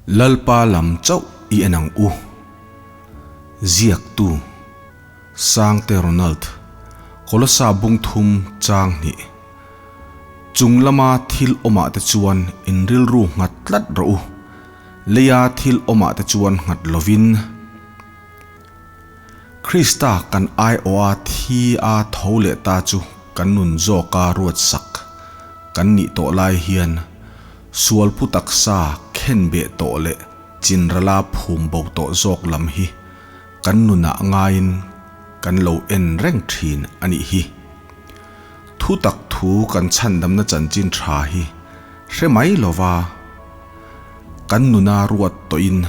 Lalpa lam chauh i en ang u. Ziaktu, Sangte Ronald, Kolosa bung thum chang hnih. Chung lama thil awmah te chuan in rilru nghat tlat rawh u. Leia thil awmah te chuan nghat lovin. Krista kan aiawha thi a tho leh ta chu kan nun zawka ruatsak kan nih tawh lai hian sualpu taksa khenbeh tawh leh chinrala phum bo tawh zawk lam hi kan nunah ngaiin kan lo en reng thin a nih hi. Thu tak thu kan chhandamna chanchin tha hi hre mai lova kan nuna ruat tawhin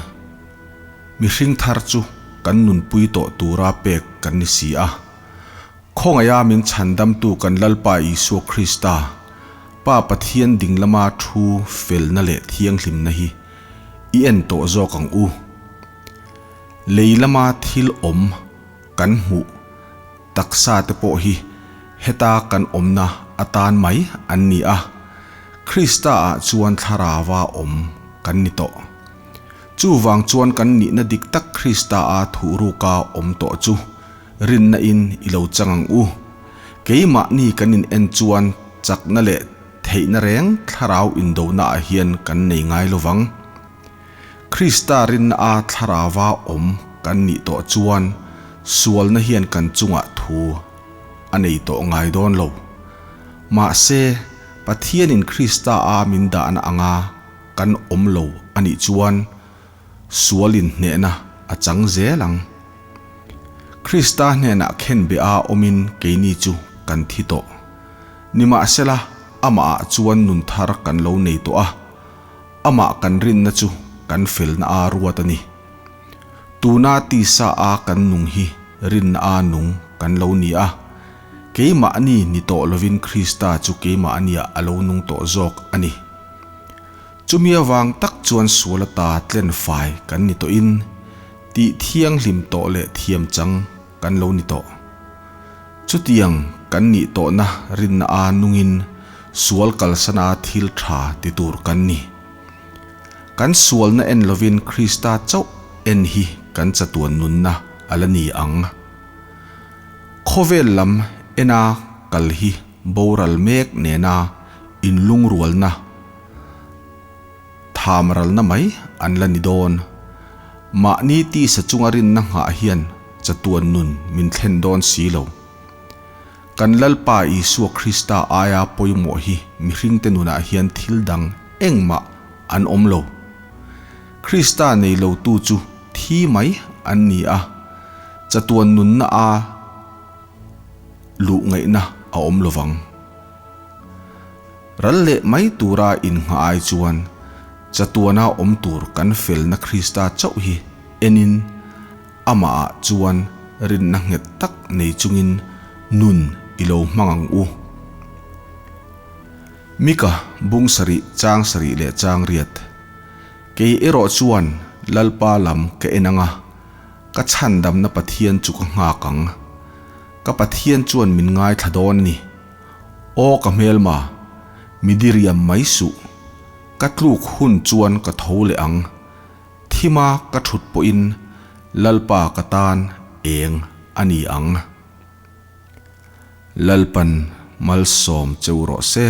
mihring thar chu kan nunpui tawh tura pek kan ni si a. Khawngaiha min chhandamtu kan Lalpa Isua Krista, Pa Pathian ding lama thu felna leh thianghlimna hi i en tawh zawk ang u. Lei lama thil awm kan hmuh taksa te pawh hi heta kan awmna atan mai an ni a, Krista ah chuan thlarava awm kan ni tawh. Chuvang chuan kan nihna dik tak Krista a thuhruka awm tawh chu rinna in i lo chang ang u. Keimahni kan in en chuan chakna leh theihna reng thlarau indona ah hian kan nei ngai lovang. Krista rinna a thlarava awm kan nih tawh chuan sualna hian kan chungah thu a nei tawh ngai dawn lo. Mahse, Pathianin Krista a min dahna anga kan awm lo a nih chuan sual inhnehna a chang zel ang. Krista hnenah khenbeh a awmin keini chu kan thi tawh. Nimahsela, amahah chuan nun thar kan lo nei tawh a. Amah kan rinna chu kan felna a ruat a ni. Tuna tisa a kan nung hi rinna a nung kan lo ni a, keimahni ni tawh lovin Krista chu keimahniah a lo nung tawh zawk a ni. Chumi avang tak chuan sual ata tlen fai kan ni tawhin tih thianghlim tawh leh thiam chang kan lo ni tawh. Chutiang kan nih tawhna rinna a nungin sual kalsana thil tha ti tur kan ni. Kan sualna en lovin Krista chauh en hi kan chatuan nunna a la ni ang. Khawvel lam ena kal hi boral mek nena inlungrualna thamralna mai an la ni dawn. Mahni tisa chunga rinna nghah hian chatuan nun min thlen dawn si lo. Kan Lalpa Isua Krista aia pawimawh hi mihringte nunah hian thil dang engmah an awm lo. Krista nei lotu chu thi mai an ni a, chatuan nunna a luh ngaihna a awm lovang. Ral leh mai tura innghah ai chuan chatuana awm tur kan felna Krista chauh hi enin Amahah chuan rinna nghet tak nei chungin nun i lo hmang ang u. Mika bung sarih chang sarih leh chang riat. Kei erawh chuan Lalpa lam ka en ang a, ka chhandamna Pathian chu ka nghak ang. Ka Pathian chuan min ngaithla dawn a ni. Aw ka hmelma, mi diriam mai suh. Ka tluk hun chuan ka tho leh ang. Thima ka thut pawhin Lalpa ka tan eng a ni ang. Lalpan malsawm cheu rawh se.